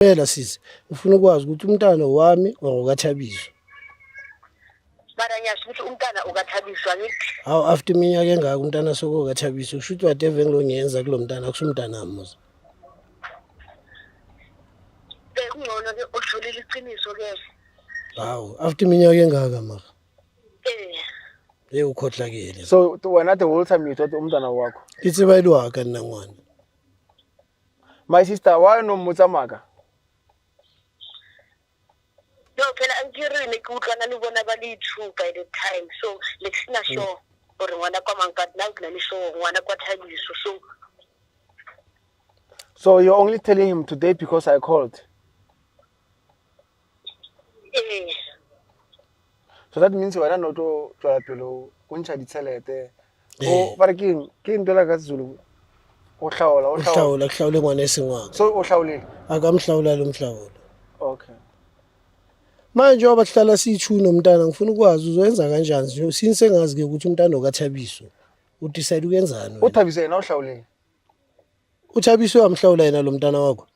Phela sisi, ufuna ukwazi ukuthi umntana wami or okaThabiso. Mara ngiyasho ukuthi umntana ukaThabiso angithi. Hawu after iminyaka engaka umntana soko kaThabiso kusho ukuthi whatever engilongenza kulo mntana akusumntanami musa. Eh kungcono ke utholile iqiniso ke. Hawu after iminyaka engaka mara. Eh. Hey ukhohlakele. So wena the whole time you thought umntana wakho. Ke tseba e le wa ka nna ngwana. My sister, why no mmotsa maaka? No, phela ankere ne ke utlwana le bona ba le two by the time. So ne ke sena sure gore ngwana kwa mang but now ke na le sure ngwana kwa Thabiso. So So you're only telling him today because I called. Eh. So that means wena no tlo tswela pele o ntšha ditshelete. O Eh. ba re ke eng? Ke eng ntwela ka Sezulu? O hlaola, o O hlaola. hlaola, ke hlaole ngwana e seng wa ka. So o hlaolele. A ka mhlaola lo mhlaolo. Okay. Manje njengoba sihlala siyi-two nomntana ngifuna ukwazi uzoyenza kanjani since sengazi-ke ukuthi umntana okaThabiso udecide ukwenzani O wena? Thabiso yena o hlaolele. UThabiso uyamhlawula yena lo mntana wakho?